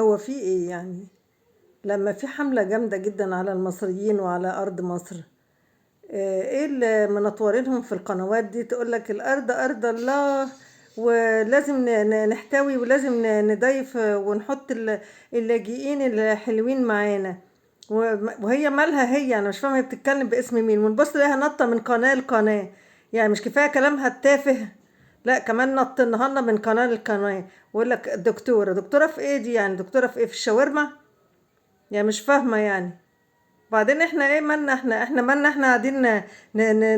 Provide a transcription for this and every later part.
هو في ايه يعني لما في حملة جامدة جدا على المصريين وعلى أرض مصر؟ ايه اللي منطورينهم في القنوات دي؟ تقولك الأرض أرض الله، ولازم نحتوي، ولازم نضيف ونحط اللاجئين الحلوين معانا. وهي مالها هي؟ أنا مش فاهمة هي بتتكلم باسم مين. ونبص لها نطة من قناة لقناة، يعني مش كفاية كلامها التافه، لا كمان نطنها لنا من قناة لقناة. ويقول لك دكتورة، دكتورة في ايه دي يعني؟ دكتورة في ايه؟ في الشاورما يعني؟ مش فاهمة يعني. بعدين احنا ايه مالنا؟ احنا مالنا؟ احنا قاعدين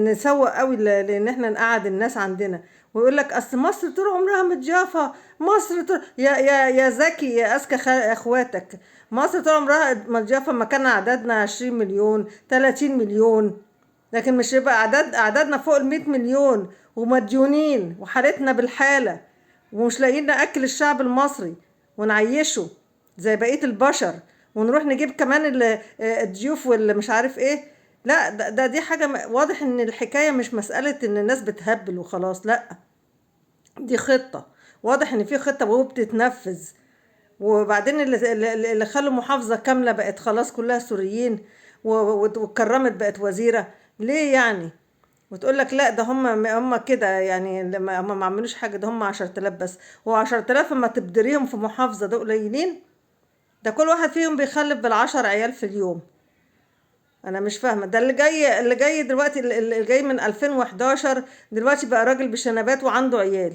نسوق قوي لان احنا نقعد الناس عندنا. ويقول لك اصل مصر طول عمرها متجافة، مصر طول يا ذكي يا اذكى اخواتك، مصر طول عمرها متجافة. ما كان عددنا 20 مليون 30 مليون، لكن مش يبقى اعدادنا فوق ال 100 مليون ومديونين وحالتنا بالحالة ومش لاقيين ناكل الشعب المصري ونعيشه زي بقية البشر، ونروح نجيب كمان الضيوف واللي مش عارف ايه. لا ده دي حاجة واضح ان الحكاية مش مسألة ان الناس بتهبل وخلاص، لا دي خطة، واضح ان في خطة وبتتنفذ. وبعدين اللي خلوا محافظة كاملة بقت خلاص كلها سوريين واتكرمت بقت وزيرة ليه يعني؟ وتقول لك لا ده هم كده يعني، لما هم ما عملوش حاجة، ده هم 10,000 بس. هو 10,000 اما تبدريهم في محافظة ده قليلين؟ ده كل واحد فيهم بيخلف بال10 عيال في اليوم. انا مش فاهمه ده اللي جاي دلوقتي، اللي جاي من 2011 دلوقتي بقى راجل بشنبات وعنده عيال.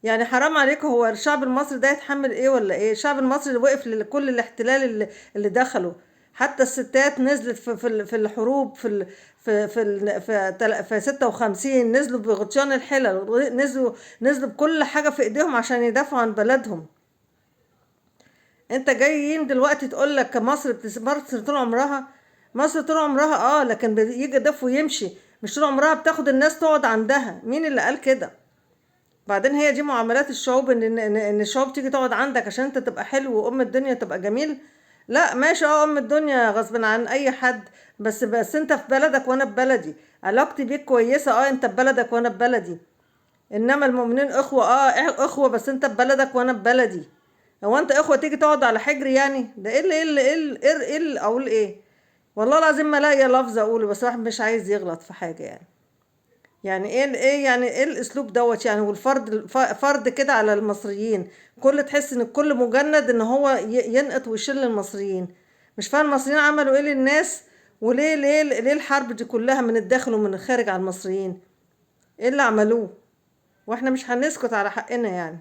يعني حرام عليكم، هو الشعب المصري ده يتحمل ايه ولا ايه؟ الشعب المصري اللي وقف لكل الاحتلال اللي دخله، حتى الستات نزلت في الحروب، في 56 نزلوا بغطيان الحلل، نزلوا بكل حاجه في ايديهم عشان يدافعوا عن بلدهم. انت جايين دلوقتي تقول لك مصر طول عمرها، مصر طول عمرها لكن بيجي ضيف ويمشي، مش طول عمرها بتاخد الناس تقعد عندها. مين اللي قال كده؟ بعدين هي دي معاملات الشعوب، ان الشعوب تيجي تقعد عندك عشان انت تبقى حلو وام الدنيا تبقى جميل؟ لا ماشي، ام الدنيا غصب عن اي حد، بس انت في بلدك وانا في بلدي، علاقتي بيك كويسه، انت في بلدك وانا في بلدي. انما المؤمنين اخوه، اخوه، بس انت في بلدك وانا في بلدي. هو انت اخوه تيجي تقعد على حجري يعني؟ ده ايه اللي ايه اللي ايه اللي ايه اللي ايه اللي اقول ايه؟ والله العظيم ما لاقيه لفظ اقوله، بس الواحد مش عايز يغلط في حاجه يعني. يعني ايه ايه يعني ايه الاسلوب دوت يعني؟ والفرد فرد كده على المصريين، كل تحس ان الكل مجند ان هو ينقط ويشيل المصريين. مش فاهم المصريين عملوا ايه للناس، وليه ليه ليه الحرب دي كلها من الداخل ومن الخارج على المصريين؟ ايه اللي عملوه؟ واحنا مش هنسكت على حقنا يعني.